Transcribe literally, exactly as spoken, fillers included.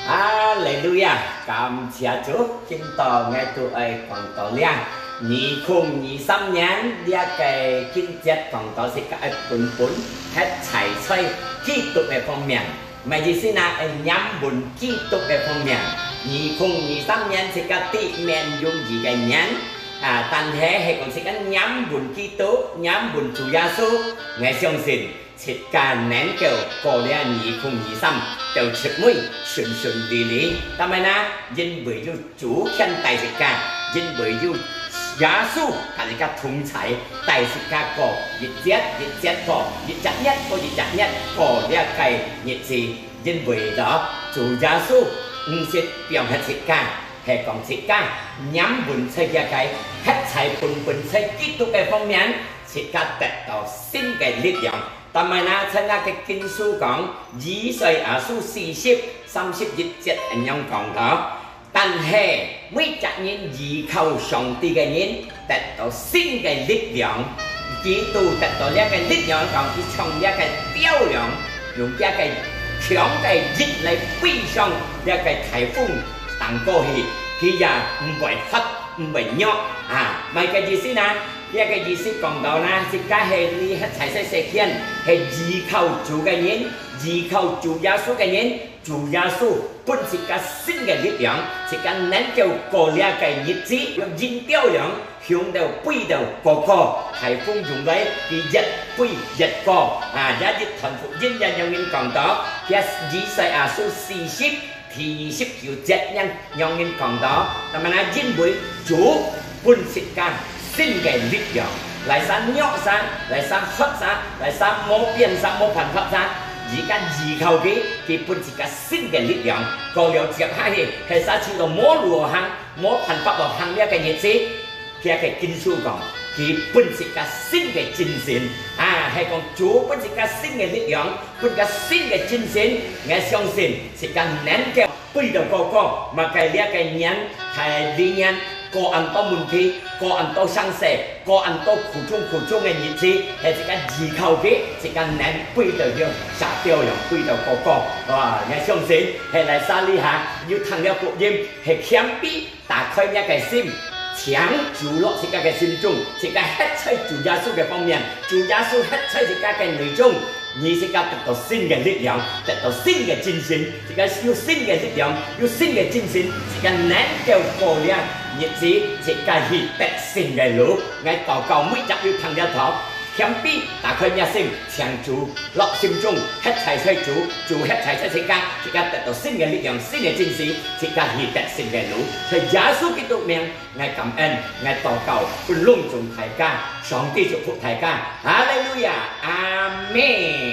哈利路亞！感謝主，今朝𠊎都愛講到這。二空二三年這个經節講到自家愛本本歇在在基督个方面，麼个意思呢？愛黏穩基督个方面。二空二三年自家知面容易个年，啊，但係係講自家黏穩基督，黏穩主耶穌，𠊎相信 自家能夠過這二空二三，到出尾順順利利。但係呢，因為有主牽帶自家，因為有耶穌同自家同在，帶自家過一節一節過，一隻月過一隻月過這个日子。因為呢，主耶穌毋識放忒自家，係講自家黏穩在這个歇在本本在基督个方面，自家得到新个力量。 但係呢，像該个經書講，以賽亞書四十三十一節恁樣講到，但係每隻人依靠上帝个人得到新个力量，佢都得到這个力量，講佢像這个鳥樣，用這个強个翼來飛上這个颱風頂高去，佢也毋會發，毋會弱啊。麼个意思呢？ 這个意思講到呢，自家係你歇在這世間，係依靠主个人，依靠主耶穌个人，主耶穌分自家新个力量，自家能夠過這个日子，用鷹鳥樣，雄到飛到高高，颱風湧來，佢越飛越高。啊，這一段福音也有人講到，這以賽亞書四十 第二十九節恁樣，恁樣講到，那麼呢，因為主分自家新个力量，哪儕弱儕，哪儕渴儕，哪儕無變儕，無辦法儕，自家依靠佢，佢分自家新个力量。過了接下去，係儕去到無路好行，無辦法好行這个日子， 這个經書講，佢分自家新个精神，啊，係講主分自家新个力量，分自家新个精神。𠊎相信自家能夠飛到高高，麼个這个年，大利年，過恁多問題，過恁多生死，過恁多苦衷苦衷个日子，係自家依靠佢，自家能飛到像隻鳥樣飛到高高。哇，𠊎相信係哪儕這下有聽了福音，係謙卑， 打開若个心，請主落自家个心中，自家歇在主耶穌个方面，主耶穌歇在自家个內中，你自家得到新个力量，得到新个精神，自家有新个力量，有新个精神，自家能夠過這日子，自家去得勝个路。𠊎禱告每隻有聽這道， 謙卑，打開若心，請主落心中，歇在在主，主歇在在自家，自家得到新个力量，新个精神，自家去得勝个路。在耶穌基督名，𠊎感恩，𠊎禱告，分攏總大家，上帝祝福大家。哈利路亞，阿們。